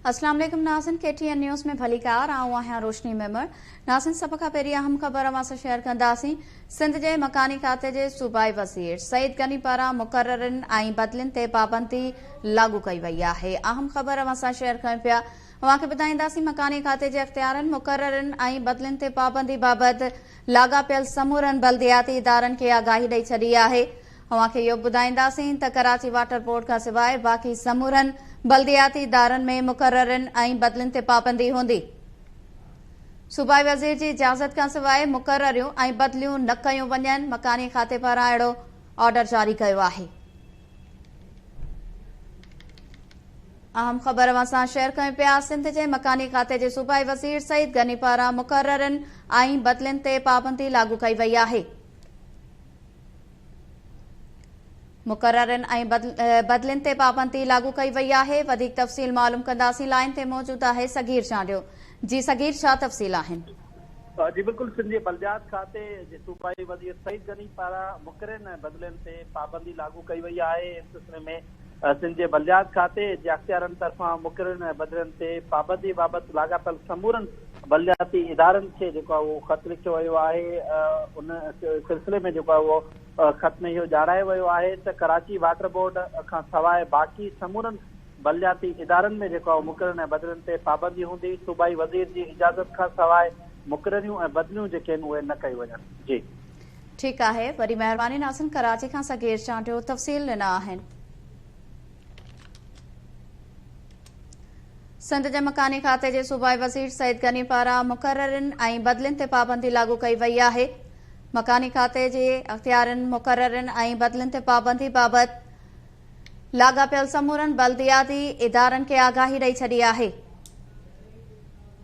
اسلام عليڪم ناظرين ڪي ٽي اين نيوز ۾ ڀليڪار آئون آهيان روشني ميمڻ ناظرين سڀ کان پهرين اهم خبر اوهان سان شيئر ڪنداسين سنڌ جي مڪاني کاتي جي صوبائي وزير سعيد غني پاران مقررين ۽ بدلين تي پابندي لاڳو ڪئي وئي آهي اهم خبر اوهان سان شيئر ڪيون پيا اوهان کي ٻڌائينداسين مڪاني کاتي جي اختيارن مقررين ۽ بدلين تي پابندي بابت لاڳاپيل سمورن بلدياتي ادارن کي آگاهي ڏئي ڇڏي آهي اوهان کي اهو به ٻڌائينداسين ته ڪراچي واٽر بورڊ کان سواء باقي سمورن بلدياتي ادارن ۾ مقررين ۽ بدلين تي پابندي هوندي. صوبائي وزير جي اجازت کان سواء مقرريون ۽ بدليون نه ڪيون وڃن، مڪاني کاتي پاران اهڙو آرڊر جاري ڪيو آهي. اهم خبر اوهان سان شيئر ڪيون پيا، سنڌ جي مڪاني کاتي جي صوبائي وزير سعيد غني پاران مقررين ۽ بدلين تي پابندي لاڳو ڪئي وئي آهي. مقررين ۽ بدلين تي پابندي لاڳو ڪئي وئي آهي، وڌيڪ تفصيل معلوم ڪنداسين، لائين تي موجود آهي صغير چانڊيو، جي صغير ڇا تفصيل آهن؟ جي بلڪل سنڌ جي بلديات کاتي جي صوبائي وزير سعيد غني پاران مقررين ۽ بدلين تي پابندي لاڳو ڪئي وئي آهي، ان سلسلي ۾ سنڌ جي بلديات کاتي جي اختيارن طرفان مقررين ۽ بدلين تي پابندي بابت لاڳاپيل سمورن بلدياتي ادارن کي جيڪو آهي اهو خط لکيو ويو آهي ان سلسلي ۾ جيڪو آهي اهو خط ۾ اهو ڄاڻايو ويو آهي ته ڪراچي واٽر بورڊ کان سواء باقي سمورن بلدياتي ادارن ۾ جيڪو آهي مقررين ۽ بدلين تي پابندي هوندي صوبائي وزير جي اجازت کان سواء مقرريون ۽ بدليون جيڪي آهن اهي نه ڪيون وڃن جي. ٺيڪ آهي وڏي مهرباني ناظرين ڪراچي کان صغير چانڊيو تفصيل ڏنا آهن. سنڌ جي مڪاني کاتي جي صوبائي وزير سعيد غني پاران مقررين ۽ بدلين تي پابندي لاڳو ڪئي وئي آهي مڪاني کاتي جي اختيارين مقررين ۽ بدلين تي پابندي بابت لاڳاپيل سمورن بلدياتي ادارن کي آگاهي ڏئي ڇڏي آهي.